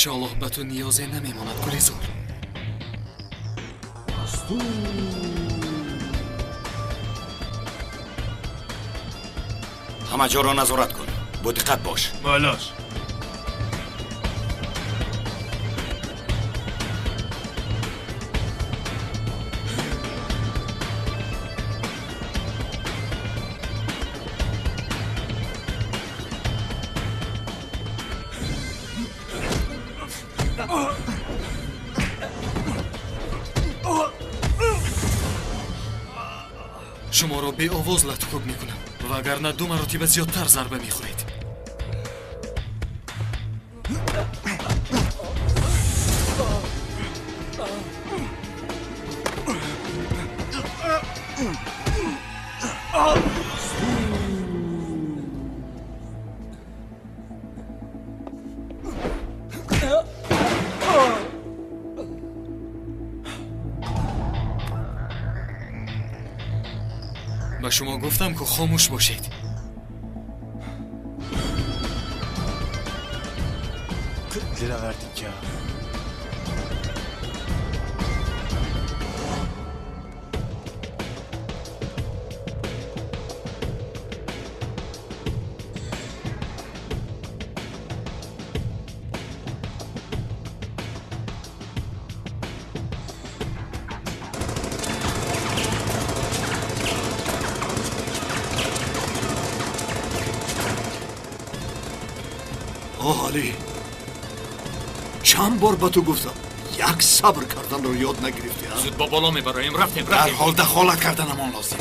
Иншоаллоҳ ба ту ниёзе намемонад, Гулизор. Ҳама ҷоро назорат кун, бо диққат бош. Малаш. Шуморо беовоз латукӯб мекунам, вагарна ду маротиба зиёдтар зарба мехӯред. Ба шумо гуфтам, ку хомӯш бошед. Lira verdik ya. Оҳ, Алӣ, чанд бор ба ту гуфтам, як сабр карданро ёд нагирифтӣ, а? Зуд ба боло мебароем, рафтем, рафтем. Дарҳол дахолат карданамон лозим.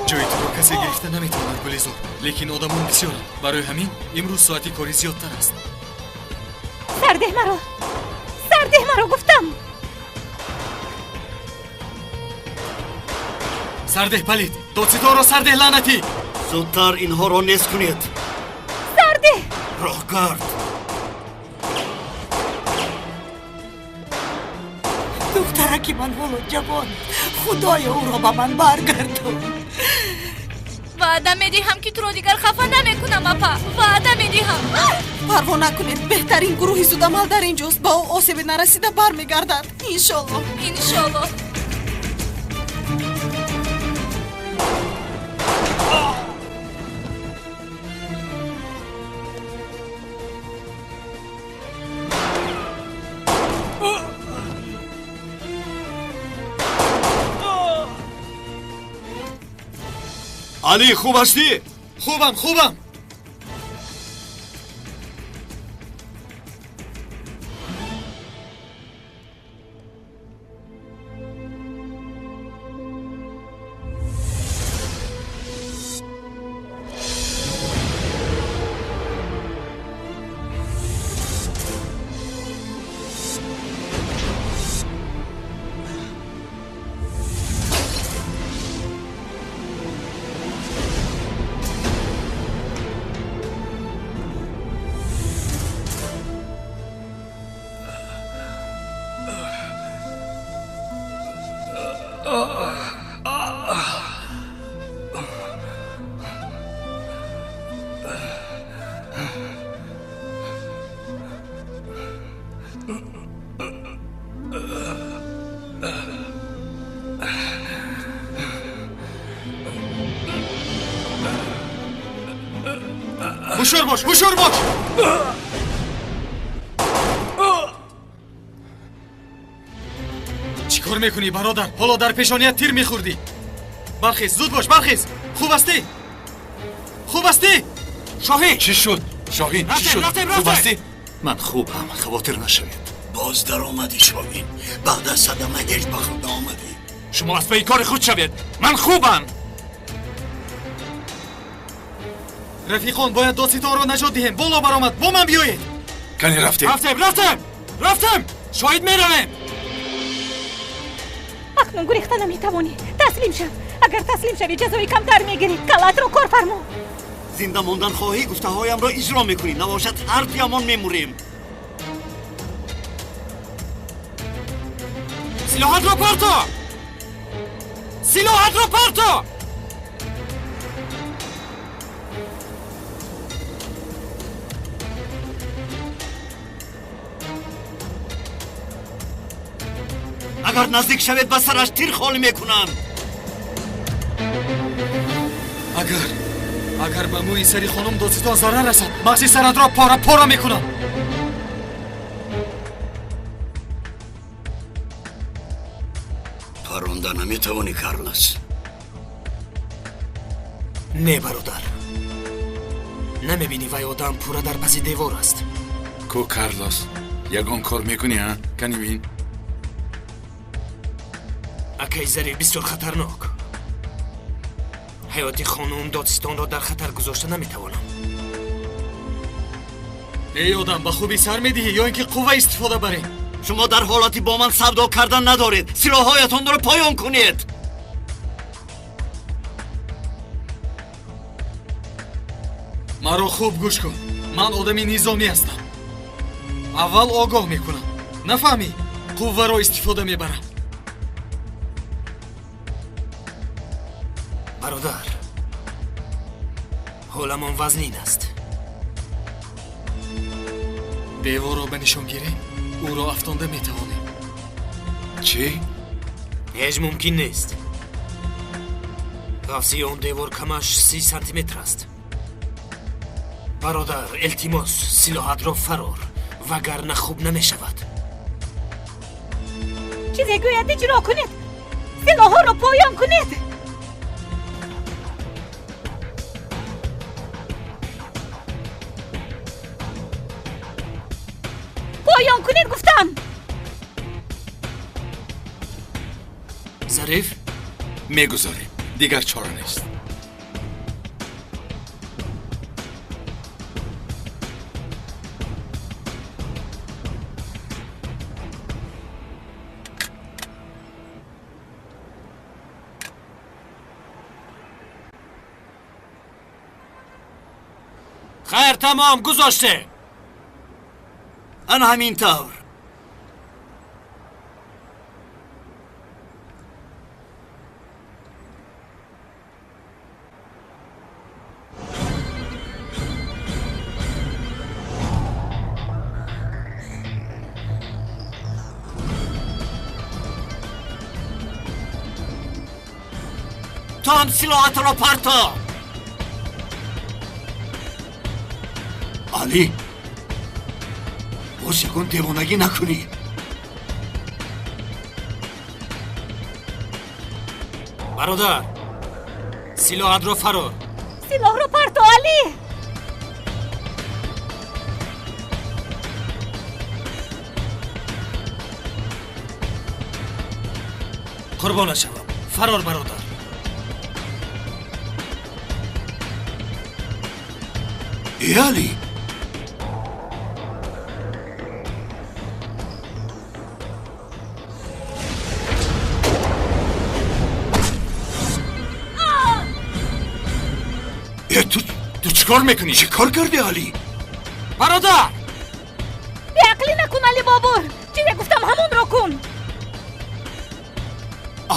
Ҷои туро касе гирифта наметавонад, Гулизор, лекин одамон бисёранд. Барои ҳамин имрӯз соати корӣ зиёдтар аст. Сардеҳ маро, сардеҳ маро, гуфтам. Сардеҳ, палид, додситоро сардеҳ, лаънатӣ! Зудтар инҳоро нест кунед. Сардеҳ! Роҳгард. Духтараки ман ҳоло ҷавон, худоё, ӯро ба ман баргардон. Ваъда медиҳам, ки туро дигар хафа намекунам, апа, ваъда медиҳам. Парво накунед, беҳтарин гурӯҳи зудамал дар ин ҷост. Ба ӯ осебе нарасида бармегардад, иншоллоҳ. Иншоллоҳ. Алӣ, хуб ҳастӣ? Хубам, хубам. Ҳушёр бош, ҳушёр бош! Чӣ кор мекунӣ, бародар? Ҳоло дар пешоният тир мехӯрдӣ. Бархез, зуд бош, бархез. Хуб ҳастӣ? Хуб ҳастӣ? Шоҳин! Чӣ шуд? Шоҳин, чӣ шуд? Рафтем, Хуб рафтем! ҳастӣ? Ман хубам, хавотир нашавед. Боз даромадӣ, Шоҳин. Баъд аз садама ҳеҷ ба худ наомадӣ. Шумо аз пайи кори худ шавед. Ман хубам. Рафиқон, бояд додситонро наҷот диҳем. Боло баромад, бо ман биёед. Кани рафтем. Рафтем, рафтем! Рафтем! Шоҳид, меравем! Акнун гурехта наметавонӣ. Таслим шав. Агар таслим шавӣ, ҷазои камтар мегирӣ. Каллаатро кор фармо. Зинда мондан хоҳӣ, гуфтаҳоямро иҷро мекунӣ. Набошад, ҳар дуямон мемурем. Силоҳатро парто! Силоҳатро парто! Агар наздик шавед, ба сараш тир холӣ мекунам. Агар ба мӯи сари хонум додситон зарар расад, мағзи саратро пора пора мекунам. Паронда наметавонӣ, Карлос. Не, бародар, намебинӣ, вай одам пурра дар паси девор аст. Ку, Карлос, ягон кор мекунӣ, а? Кани бин. Акаи Зариф, бисёр хатарнок. Ҳаёти хонум додситонро дар хатар гузошта наметавонам. Эй одам, ба хубӣ сар медиҳӣ ё ин ки қувва истифода барем? Шумо дар ҳолати бо ман савдо кардан надоред. Силоҳҳоятонро поён кунед. Маро хуб гӯш кун. Ман одами низомӣ ҳастам. Аввал огоҳ мекунам. Нафаҳмӣ, қувваро истифода мебарам. Бародар, ҳоламон вазнин аст. Деворро ба нишон гирем, ӯро афтонда метавонем. Чӣ? Ҳеҷ мумкин нест. Ғафсии он девор камаш 30 сантиметр аст. Бародар, илтимос, силоҳатро фарор, вагарна хуб намешавад. Чизе гӯяд, иҷро кунед. Силоҳҳоро поён кунед. Поён кунед, гуфтам. Зариф? Мегузорем. Дигар чора нест. Хайр, тамом, гузоште. Ана ҳамин тавр. Ту ҳам силоҳатро парто. Алӣ, боз ягон девонагӣ накунӣ. Бародар, силоҳатро фарор. Силоҳро парто, Алӣ. Қурбона шавам, фарор, бародар. Э, Алӣ! Э, Ту чӣ кор мекунӣ? Чӣ кор кардӣ, Алӣ? Бародар! Беақлӣ накун, Али Бобур. Чизе гуфтам, ҳамонро кун.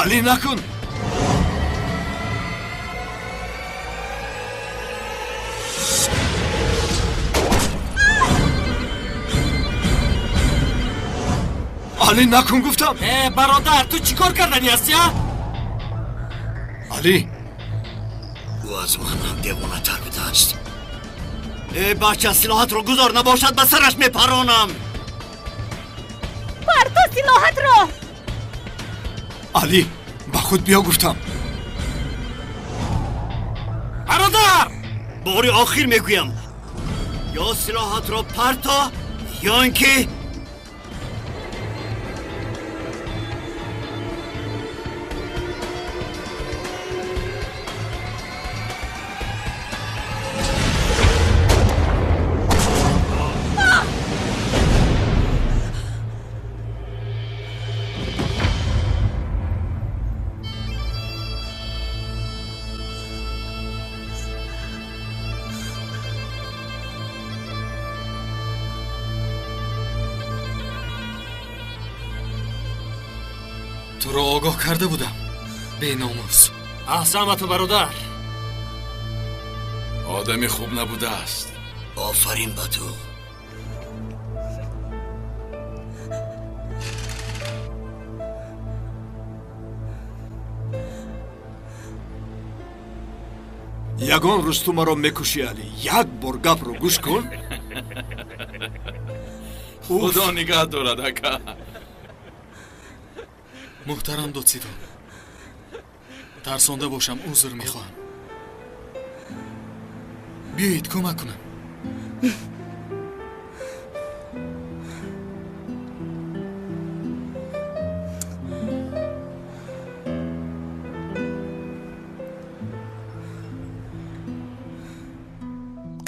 Алӣ, накун. Алӣ, накун гуфтам. Э, бародар, ту чӣ кор карданӣ ҳастӣ, а? Алӣ! Ӯ аз ман ҳам девонатар будааст. Э, бача, силоҳатро гузор, набошад, ба сараш мепаронам. Парто силоҳатро. Алӣ, ба худ биё гуфтам. Бори охир мегӯям, ё силоҳатро парто, ё ин ки Туро огоҳ карда будам, беномус. Аҳсан ба ту, бародар. Одами хуб набудааст. Офарин ба ту. Ягон рӯз ту маро мекушӣ, Алӣ. Як бор гапро гӯш кун. Худо нигаҳ дорад, ака. Муҳтарам додситон, тарсонда бошам, узр мехоҳам. Биёед, кӯмак кунам.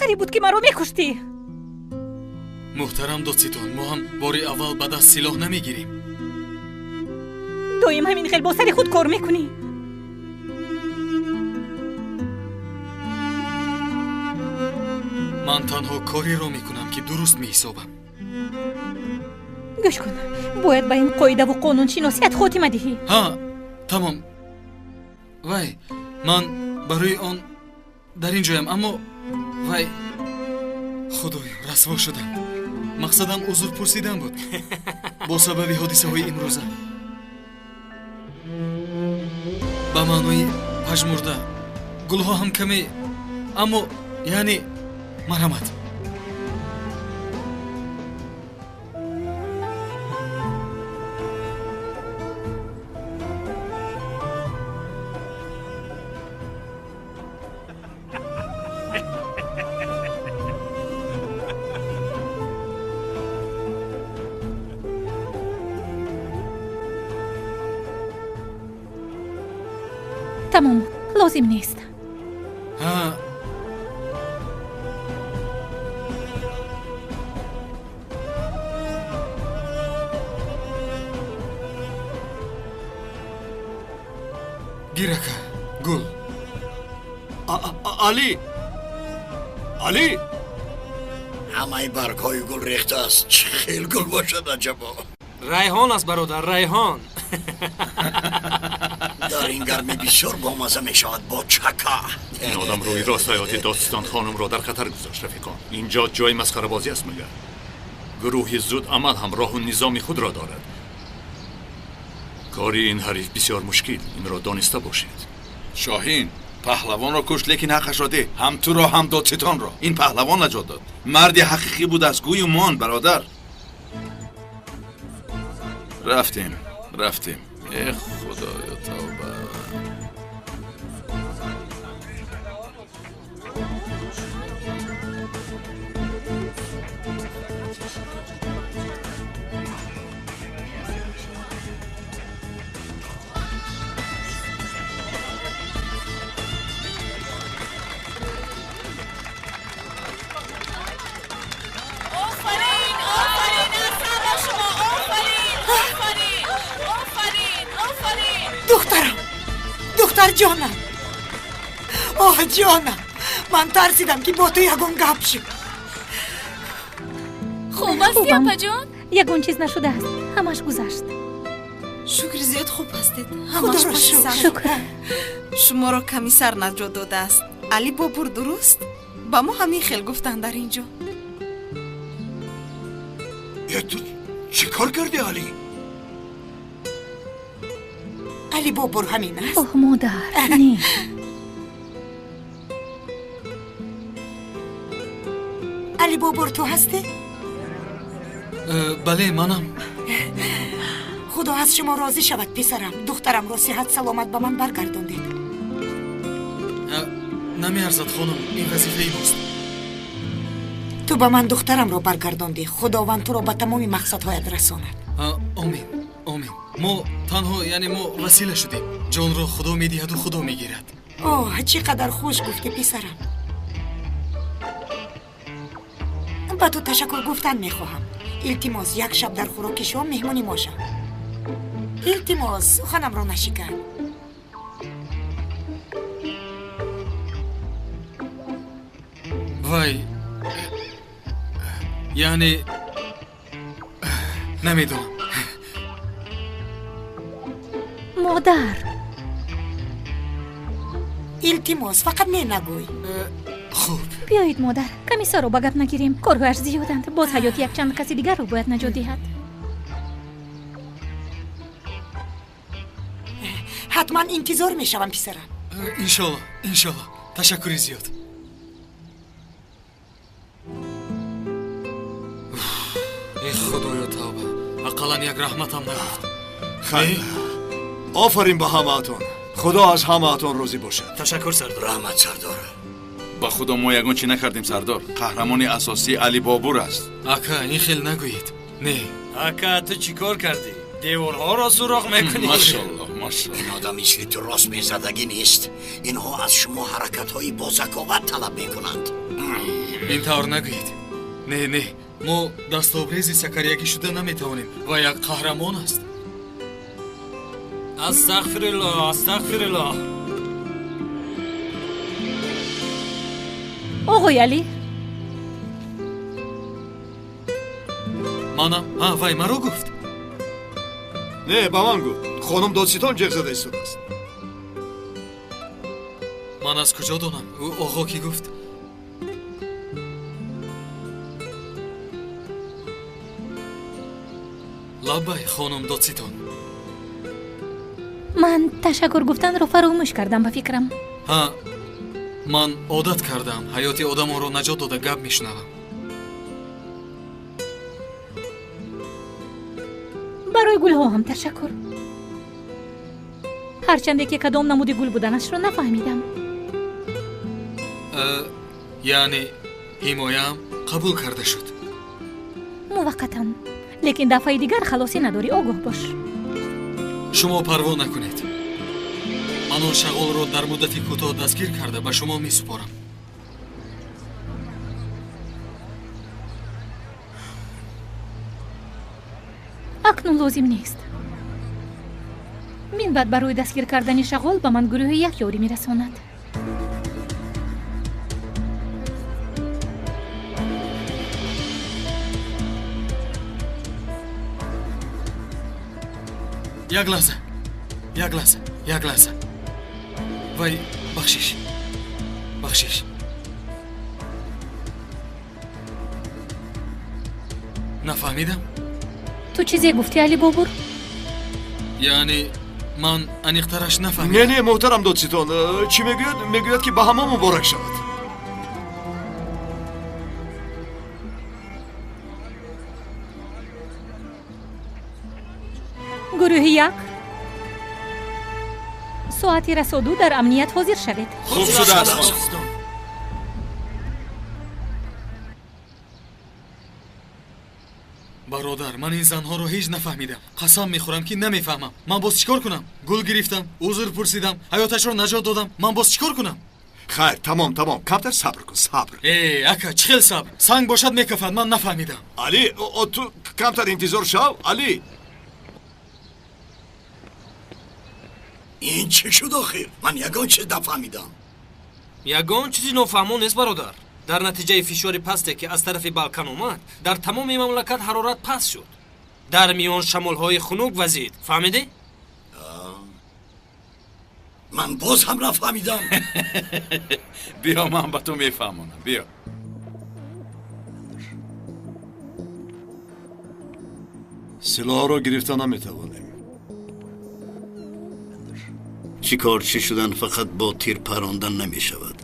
Қариб буд, ки маро мекуштӣ. Муҳтарам додситон, мо ҳам бори аввал ба даст силоҳ намегирем. Доим ҳамин хел бо сари худ кор мекунӣ. Ман танҳо кореро мекунам, ки дуруст меҳисобам. Гӯш кун, бояд ба ин қоидаву қонуншиносият хотима диҳӣ. Ҳа, тамом. Вай, ман барои он дар ин ҷоям, аммо вай, худоё, расво шудам. Мақсадам узр пурсидан буд бо сабаби ҳодисаҳои имрӯза. Ба маънои пажмурда, гулҳо ҳам каме, аммо яъне марҳамат. Тамом, лозим нест. Ҳа, гир, ака, гул. Алӣ, Алӣ! Ҳамаи баргҳои гул рехтааст. Чӣ хел гул бошад, аҷабо! Райҳон аст, бародар, райҳон. Дар ин гармӣ бисёр бомаза мешавад бо чака. Ин одам рӯи рост ҳаёти додстон хонумро дар хатар гузошт, рафиқон. Инҷо ҷои масхарабозӣ аст магар? Гурӯҳи зуд амал ҳам роҳу низоми худро дорад. Кори ин ҳариф бисёр мушкил, инро дониста бошед. Шоҳин паҳлавонро кушт, лекин ҳаққашро деҳ. Ҳам туро, ҳам додситонро. Ин паҳлавон наҷот дод. Марди ҳақиқӣ будааст, гӯю мон, бародар. Рафтем, рафтем. Э, худоё, тавба. Офарин, офарин, аҳсан ба шумо, офарин, офарин, офарин, офарин. Духтарам, духтарҷонам, оҳ, ҷонам, ман тарсидам, ки бо ту ягон гап шуд. Хуб ҳастӣ, апаҷон? Ягон чиз нашудааст, ҳамаш гузашт. Шукри зиёд, хуб ҳастед. Ҳамаш Худоро паши шукр. сар. Шукр. Шуморо комиссар наҷот додааст. Али Бобур, дуруст? Ба мо ҳамин хел гуфтанд дар ин ҷо. Э, ту чӣ кор кардӣ, Алӣ? Али Бобур ҳамин аст? Оҳ, модар, не. Али Бобур ту ҳастӣ? Бале, манам. Худо аз шумо розӣ шавад, писарам. Духтарамро сиҳат саломат ба ман баргардондед. Намеарзад, хонум, ин вазифаи мост. Ту ба ман духтарамро баргардондӣ. Худованд туро ба тамоми мақсадҳоят расонад. Омин, омин. Мо танҳо, яъне мо васила шудем. Ҷонро Худо медиҳаду Худо мегирад. Оҳ, чӣ қадар хуш гуфтӣ, писарам. Ба ту ташаккур гуфтан мехоҳам. Илтимос, як шаб дар хӯроки шом меҳмони мо шав. Илтимос, суханамро нашикан. Вай, яъне намедонам. Модар, илтимос, фақат не нагӯй. Хуб, биёед, модар, комиссарро ба гап нагирем. Корҳояш зиёданд. Боз ҳаёти якчанд каси дигарро бояд наҷот диҳад. Ҳатман интизор мешавам, писарам. Иншолло, иншолло. Ташаккури зиёд. Э, худоё, тавба, ақаллан як раҳматам нагуфт. Хайр, офарин ба ҳамаатон. Худо аз ҳамаатон розӣ бошад. Ташаккур, сардор. Раҳмат, сардор. Ба худо, мо ягон чӣ накардем, сардор. Қаҳрамони асосӣ Али Бобур аст. Ака, ин хел нагӯед. Не. Ака, ту чӣ кор кардӣ? Деворҳоро суроғ мекунӣ. Машалло, машалло. Ин одам мисли ту рост мезадагӣ нест. Инҳо аз шумо ҳаракатҳои бозаковат талаб мекунанд. Ин тавр нагӯед. Не, не, мо дастобрези сакариягӣ шуда наметавонем ва як қаҳрамон аст. Астағфируллоҳ, астағфируллоҳ. Оғои Алӣ. Манам. Ҳа, вай маро гуфт. Не, ба ман гуфт. Хонум додситон ҷеғ зада истодааст. Ман аз куҷо донам? Ӯ оғо кӣ гуфт? Лаббай, хонум додситон. Ман ташаккур гуфтанро фаромӯш кардам, ба фикрам. Ҳа, ман одат кардам, ҳаёти одамонро наҷот дода гап мешунавам. Барои гулҳо ҳам ташаккур. Ҳарчанде ки кадом намуди гул буданашро нафаҳмидам. Яъне ҳимояам қабул карда шуд? Муваққатан, лекин дафъаи дигар халосӣ надорӣ, огоҳ бош. Шумо парво накунед. Ман он шағолро дар муддати кӯтоҳ дастгир карда ба шумо месупорам. Акнун лозим нест. Минбаъд барои дастгир кардани шағол ба ман гурӯҳи як ёрӣ мерасонад. Як лаҳза, як лаҳза, як лаҳза. Вай, бахшиш, бахшиш. Нафаҳмидам. Ту чизе гуфтӣ, Али Бобур? Яъне ман аниқтараш нафаҳмидам. Не, не, муҳтарам додситон, чӣ мегӯяд? Мегӯяд, ки ба ҳама муборак шавад. Гурӯҳи як, соати расоду дар амният ҳозир шавед. Хуб шудааст. Бародар, ман ин занҳоро ҳеҷ нафаҳмидам. Қасам мехӯрам, ки намефаҳмам. Ман боз чӣ кор кунам? Гул гирифтам, узр пурсидам, ҳаёташро наҷот додам. Ман боз чӣ кор кунам? Хайр, тамом, тамом. Камтар сабр кун, сабр. Э, ака, чӣ хел сабр? Санг бошад мекафад, ман нафаҳмидам. Али, ту камтар интизор шав, Али. Ин чӣ шуд охир? Ман ягон чиз нафаҳмидам. Ягон чизи нофаҳмо нест, бародар. Дар натиҷаи фишори пасте, ки аз тарафи Балкан омад, дар тамоми мамлакат ҳарорат паст шуд. Дар миён шамолҳои хунук вазид. Фаҳмидӣ? Ман боз ҳам нафаҳмидам. Биё, ман ба ту мефаҳмонам. Биё. Силоҳро гирифта наметавонем. Шикорчӣ шудан фақат бо тир парондан намешавад.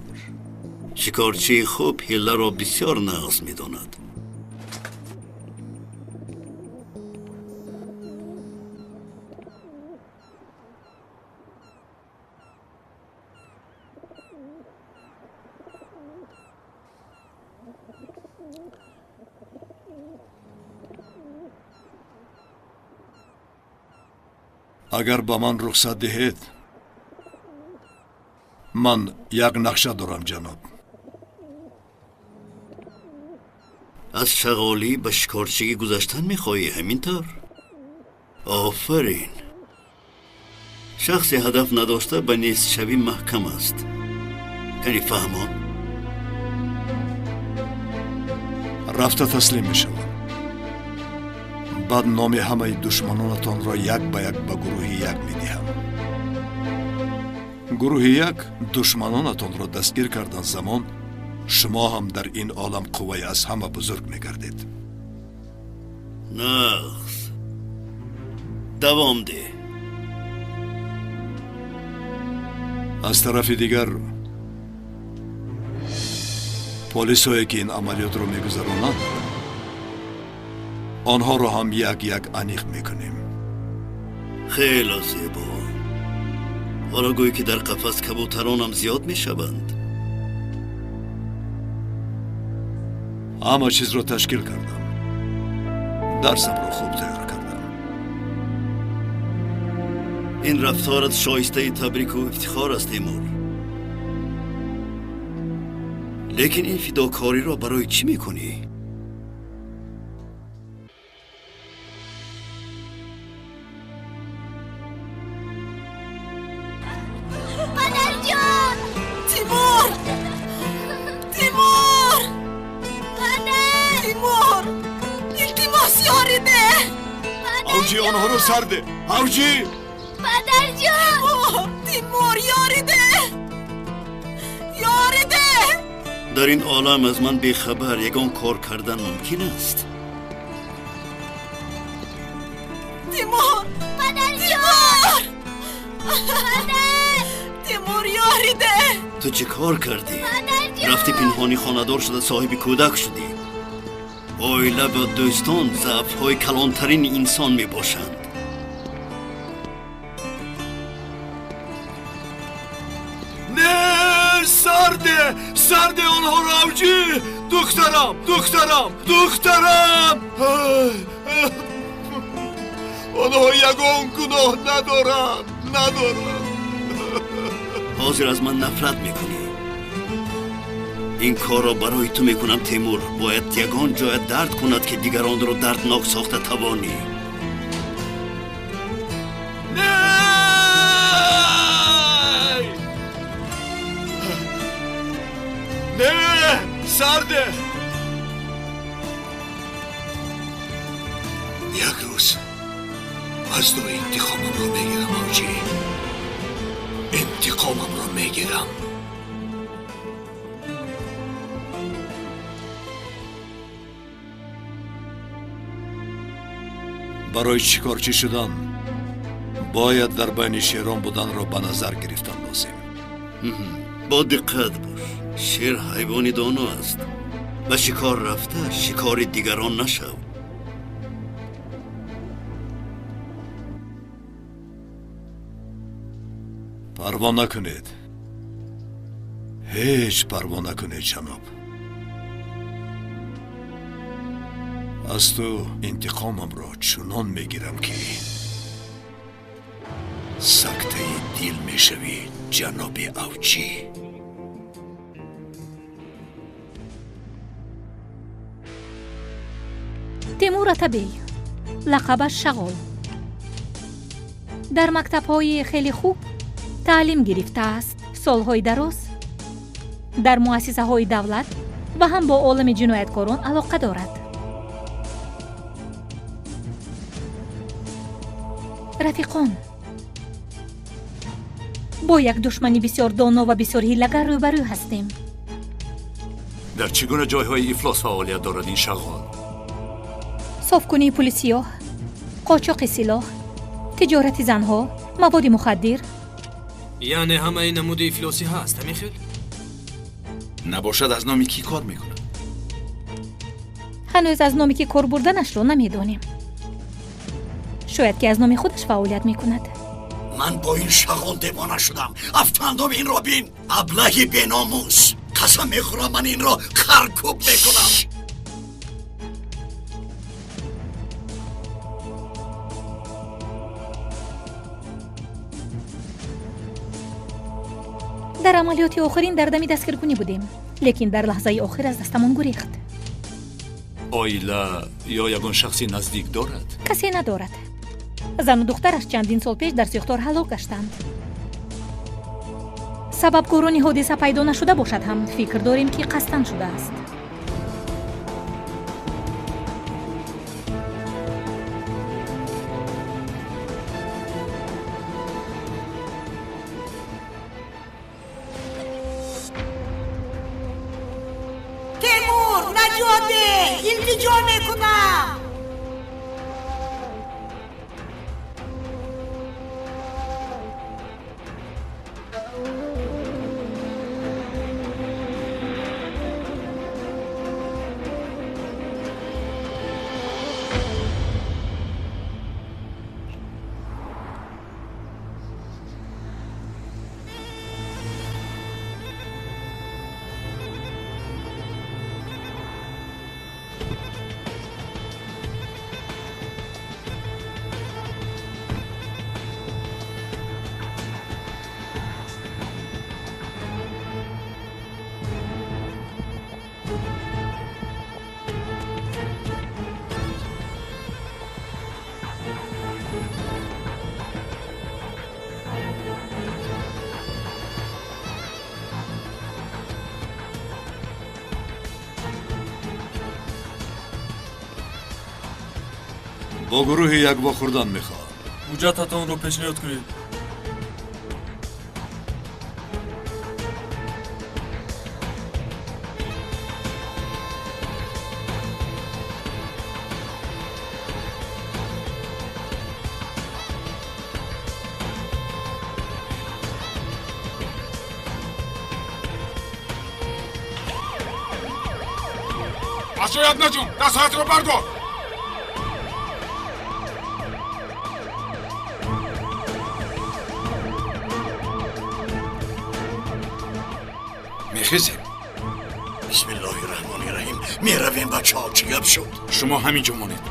Шикорчии хуб ҳилларо бисёр нағз медонад. Агар ба ман рухсат диҳед, ман як нақша дорам, ҷаноб. Аз шағолӣ ба шикорчигӣ гузаштан мехоҳӣ, ҳамин тавр? Офарин! Шахси ҳадаф надошта ба нестшавӣ маҳкам аст. Кани фаҳмон? Рафта таслим мешавам. Баъд номи ҳамаи душманонатонро як ба як ба гурӯҳи як медиҳам. Гурӯҳи як душманонатонро дастгир кардан замон шумо ҳам дар ин олам қувваи аз ҳама бузург мегардед. Нағз. Давом деҳ. Аз тарафи дигар полисҳое ки ин амалиётро мегузаронанд, онҳоро ҳам як-як аниқ мекунем. Хело зебо. Ҳоло гӯй ки дар қафас кабутаронам зиёд мешаванд. Ҳама чизро ташкил кардам. Дарсамро хуб тайёр кардам. Ин рафторат шоистаи табрику ифтихор аст, Темур. Лекин ин фидокориро барои чӣ мекунӣ? Падарҷон! Тимур! Тимур! Падар! Тимур! Илтимос, ёрӣ деҳ! Авҷи онҳоро сар деҳ! Авҷи! Падарҷон! Тимур! Тимур, ёрӣ деҳ! Ёрӣ деҳ! Дар ин олам аз ман бехабар ягон кор кардан мумкин аст? Тимур! Падарҷон! Падар! Тимур, ёрӣ деҳ! Ту чӣ кор кардӣ? Падарҷон! Рафти пинҳонӣ хонадор шуда соҳиби кӯдак шудӣ. Оила ва дӯстон заъфҳои калонтарини инсон мебошанд. Не, сарде! Сарде онҳоро, авҷӣ! Духтарам! Духтарам! Духтарам! Онҳо ягон гуноҳ надоранд, надоранд. Ҳозир аз ман нафрат мекунӣ. Ин корро барои ту мекунам, Темур. Бояд ягон ҷоят дард кунад, ки дигаронро дарднок сохта тавонӣ. Не! Не, сарде! Як рӯз аз ту интиқомамро мегирам, авҷӣ. Интиқомамро мегирам. Барои шикорчӣ шудан бояд дар байни шерон буданро ба назар гирифтан лозим. Бо диққат бош. Шер ҳайвони доно аст. Ба шикор рафта шикори дигарон нашав. Парво накунед. Ҳеҷ парво накунед, ҷаноб. Аз ту интиқомамро чунон мегирам, ки сактаи дил мешавӣ, ҷаноби авҷӣ. Темур Атабей, лақабаш Шағол, дар мактабҳои хеле хуб таълим гирифтааст. Солҳои дароз дар муассисаҳои давлат ва ҳам бо олами ҷинояткорон алоқа дорад. Рафиқон, бо як душмани бисёр доно ва бисёр ҳилагар рӯбарӯ ҳастем. Дар чӣ гуна ҷойҳои ифлос фаъолият дорад ин шағол? Софкунии пули сиёҳ, қочоқи силоҳ, тиҷорати занҳо, маводи мухаддир. Яъне ҳамаи намуди ифлосӣ ҳаст, ҳамин хел? Набошад, аз номи кӣ кор мекунад? Ҳанӯз аз номи кӣ кор бурданашро намедонем. Шояд ки аз номи худаш фаъолият мекунад. Ман бо ин шағол девона шудам. Афтандом инро бин, аблаҳи беномус. Қасам мехӯрам, ман инро харкӯб мекунам. Дар амалиёти охирин дар дами дастгиркунӣ будем, лекин дар лаҳзаи охир аз дастамон гурехт. Оила ё ягон шахси наздик дорад? Касе надорад. Зану духтараш чандин сол пеш дар сӯхтор ҳалок гаштанд. Сабабкорони ҳодиса пайдо нашуда бошад ҳам, фикр дорем, ки қасдан шудааст. Темур, наҷот деҳ! Илтиҷо мекунам! Бо гурӯҳи як вохӯрдан мехоҳам. Ҳуҷҷататонро пешниҳод кунед. Аз ҷоят наҷум, дастҳоятро бардор! Мехезем. Бисмиллоҳи раҳмони раҳим. Меравем, бачаҳо, чӣ гап шуд? Шумо ҳамин ҷо монед.